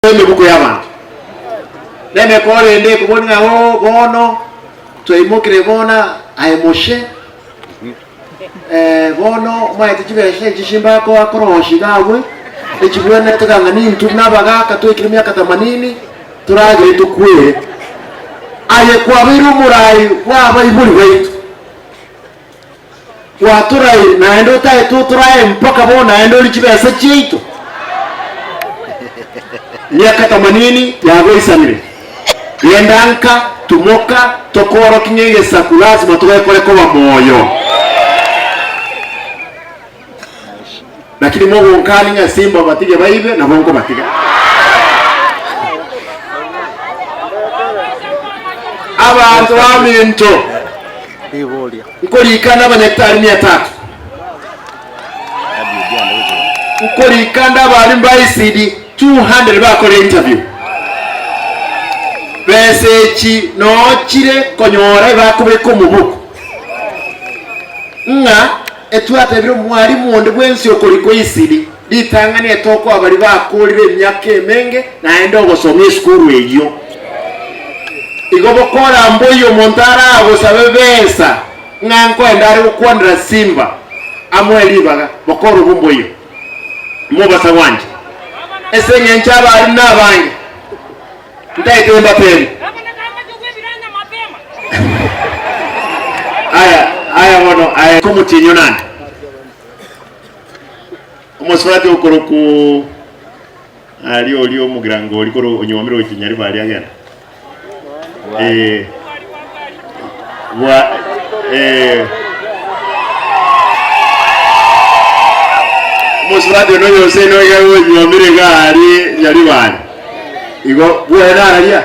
Emebuko y'abanto nemekoro ende ekobori ng'a oo bono twaimokire bono aye moshe bono omanyete chibesa echi chimbakoa korosia iga abwe, echibwenerete kanga nintwe buna abagaka twaikire emiaka themanini toragere tokwere. Aye kwabeire omorai bwa abaibori baito, gwatoraire naende otaete otorae mpaka bono naende orie chibesa chiaito. Miaka themanini yagoisanire, genda nka, tumoka, tokoorokie ng'a egesaku lasima togekore koba moyo. Lakini mogonkani ng'a simba batige baibe, nabo nkobatiga. Abanto baminto, nkorikana abanyagitari mia tatu, nkorikana abalimu ba ECD 200 bakore interview. Besa echi noochire konyora ebakobeka omobuko ng'a Etwatebire omwalimu onde bwensi okorikwa ECD, ritang'ani etokoa baria bakoorire emiaka emenge naende ogosoma esukuru eyio. Igo bokora mboiyo omonto aragosabe besa ng'a nkoenda are gokwanera Simba amoe ribaga, bokora obwo mboiyo. Mobasa gwancha. Ase eng'encho abalimu nabange, Ntaete mbatebi. Aya, aya bono, aya komotienyi onane. Omosubati okoroku aria oria omogirango oria korwa onyuomire gochia Nyaribo aria agenda. Eh, bwa eh, omosubati ono yose noiga onyuomire iga aria Nyaribo aria. Igo bwoye nararia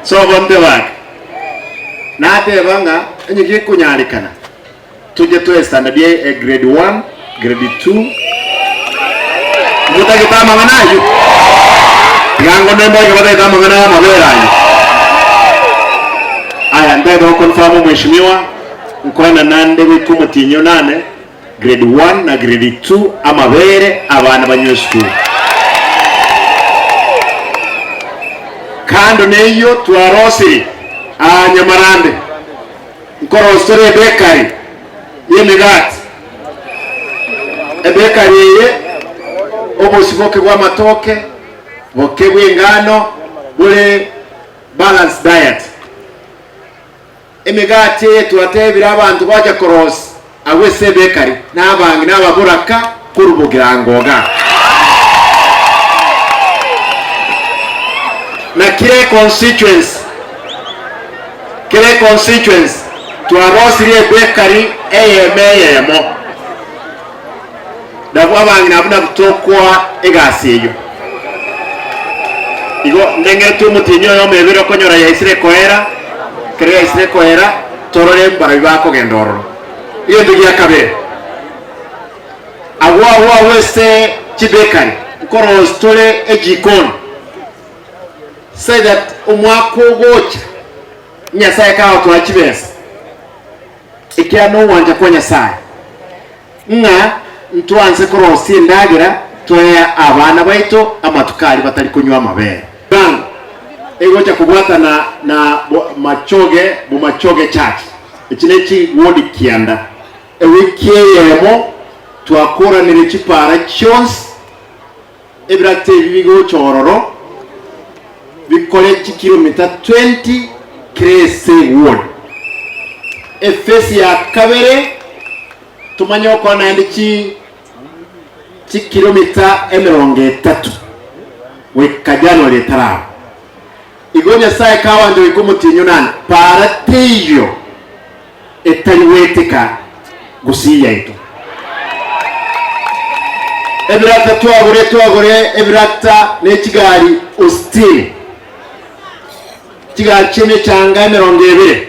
sobo ntebake nateba ng'a onye gekonyarekana toche toe standard ya e grade 1 grade 2 motagete amang'ana ayio tiga ngono mbaike batagete amang'ana ya amabere ayio aya ntagete goconfirm omweshimiwa nkoena nande goika omotienyi onane Grade one na grade two amabere abana banywe esukuru. Kando neyio twarosire aa Nyamarambe nkorosia tore ebekari y'emegati. Ebekari eye obosie boke bw'amatoke, boke bw'engano bore balanced diet. Emegati eye twatebire abanto bacha korosia agwo ase ebekari, na abang'ina ababoraka korwa bogirango iga. Na kera econstituency, kera econstituency twarosirie ebekari eyemo eyemo. Nabwo abang'ina abwo nabwo tokoa egasi eyio. Igo ndeng'eretie omotienyi oyomo ebere okonyora yaisire koera, ekero yaisire koera, torore mbarabwo bakogenda ororo. Egento gia kabere, agwo agwo agwo ase chibekari, nkorosia tore ejikoni, so that omwaka ogocha, Nyasaye kagotoa chibesa, ekiagera nogwancha kwa Nyasaye. Ng'a ntwanse korosia endagera toe abana baito amatuko aria batari konywa amabere. Bwango egocha kobwatana na Machoge Bomachoge Church. Echi ne chiwodi kianda. Ewiki eyemo twakoranire chipara chionsi ebirate ebi bigocha ororo bikore chikilomita 20 kera ase eward. Efesi ya kabere Tomanye gokora naende chi chikilomita emerongo etato goika January etaraba. Igo Nyasae kawancha goika omotienyi onane, para teiyo etari goeteka gusii yaito. Ebirakita twagore twagore ebirakita ne chigari ositini, chigari chi'emechanga emerongo ebere.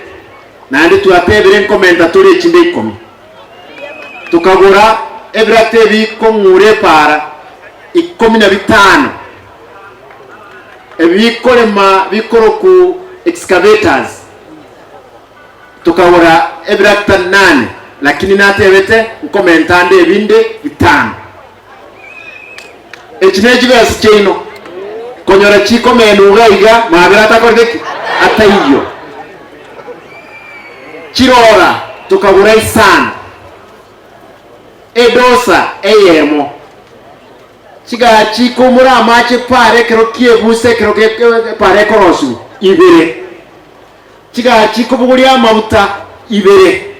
Naende twatebire nkomenta tore echinde ikomi. Tokagora ebirate ebikong'ura epaara ikomi na bitano, ebikorema bikoroku excavators, tokagora ebirakita nane, lakini natebete nkomenta ande ebinde bitano. Echi ne chibesa chiaino, konyora chikomena iga iga, mabera atakorete ki? Ataiyo. Chirora tokagora isano, edosa eyemo, chigachikumora amache pare ekero ki'ebusa ekero pare ekorosigwa ibere, chigachikobogoria amaguta ibere,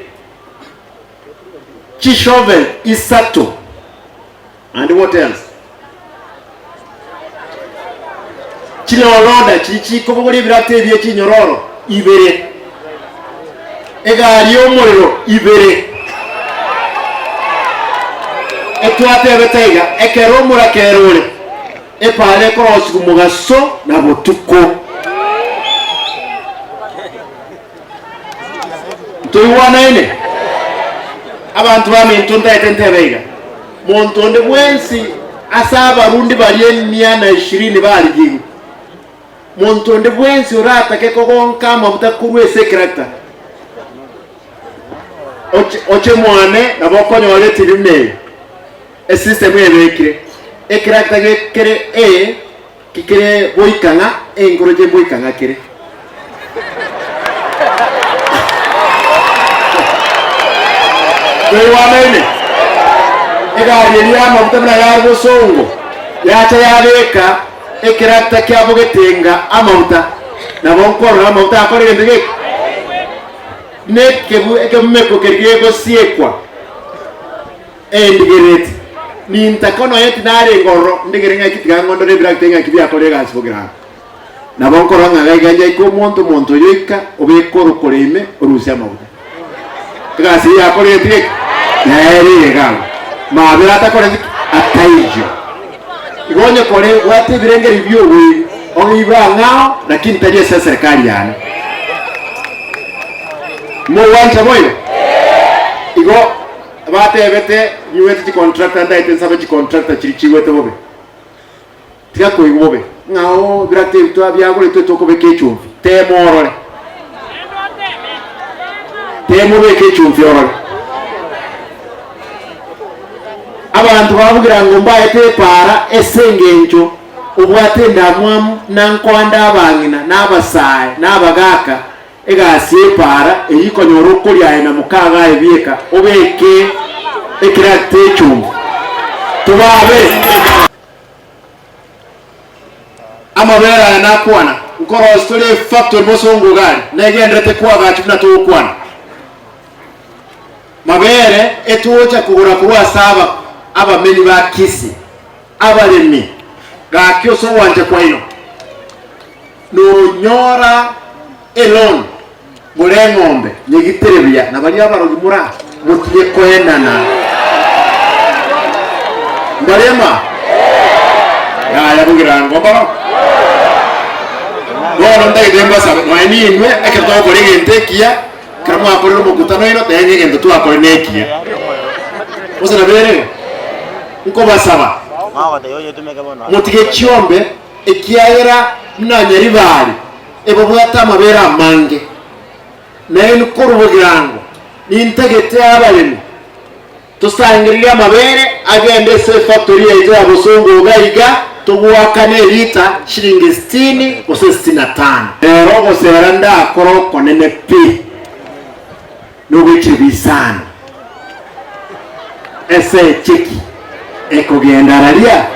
chishovel isato. And what else? Chiroloda chiri chikobogoria ebirate ebie chinyororo ibere, egari y'omorero ibere. Etwatebete iga, ekero omorakera ore, epaara ekorosigwa mogaso na botuko. Ntoigwanaine? Abanto baminto ntaete ntebe iga, monto onde bwensi ase abarundi baria emia na ishirini barigigwe, monto onde bwensi oratake kogonka amabuta korwa ase ekerakita, oche, oche mwane nabo okonyora etiri buna eye, esystem ebekire, ekerakita gekere A, Kikere goika ng'a enkoro inche mboika ng'a kere. Toigwanaine? Egari eria y'amaguta buna yare bosongo, yacha yabeka ekerakita kiabo getenga amaguta, nabo nkorora amaguta akore egento geke. Nekebu ekemumeko keria gegosiekwa. Endigerereti, nintake nonya tinarenge ororo, ndigere ng'aki tiga ng'ondore ebiragita ing'aki biakora egasi bogera aba. Nabo nkorora ng'a gaiga nyaike omonto, omonto oyo oika, obeke orokore ime, orusie amaguta. Egasi eyio yakorire tige ki? Yaerire iga abwo. Mabera atakoreti ki? Ataiyo. Igo onye kore bwate ebirengererio bi'oboibi, oibe ang'ao, lakini tari ase eserekari yane. Mogwancha boigo? Igo Batebete, Nyuete chicontractor ndaete nsabe chicontractor chiria chigwete bobe. Tiga koigwa bobe ng'a oo birate ebi twabiagoretwe tokobeka echumbi. Tema orore. Tema obeke echumbi orore. Abanto babugira ngo mbaete epaara ase engencho obwate endamwamu na nkoanda abang'ina na abasae na abagaka Egasi y'epaara eyio ikonyora okoria aye na mokago aye bieka, obeke ekeragita echumbi, tobabe. Amabere aya nakwana, nkorosia tore efactory bosongo iga aria, negenderete koagachwa buna togokwana. Mabere etocha kogora korwa ase aba abamenyi ba Kisii, abaremi, gaki ase ogwancha kwaino. Nonyora elon more eng'ombe nyegitere buya, na baria abarogi mora motige koenana. Mbarema? Yaya bogirango mbaro. Bono ntagete mbasabe nonya ninwe ekero togokora egento ekiya, ekero mwakorire omokutano oino teba ng'a egento twakore nekiya. Gose nabo ere igo? Nkobasaba motige chiombe. Ekiagera buna Nyaribari ebabwate amabere amange, nainwe korwa bogirango nintagete abaremi tosangererie amabere agende ase efactory yaito ya bosongo iga iga togoakane elita shilingi sitini gose sitini na tano. Ero ogosera ndakore okonene pi nogwechire bisano ase echeki ekogenda raria.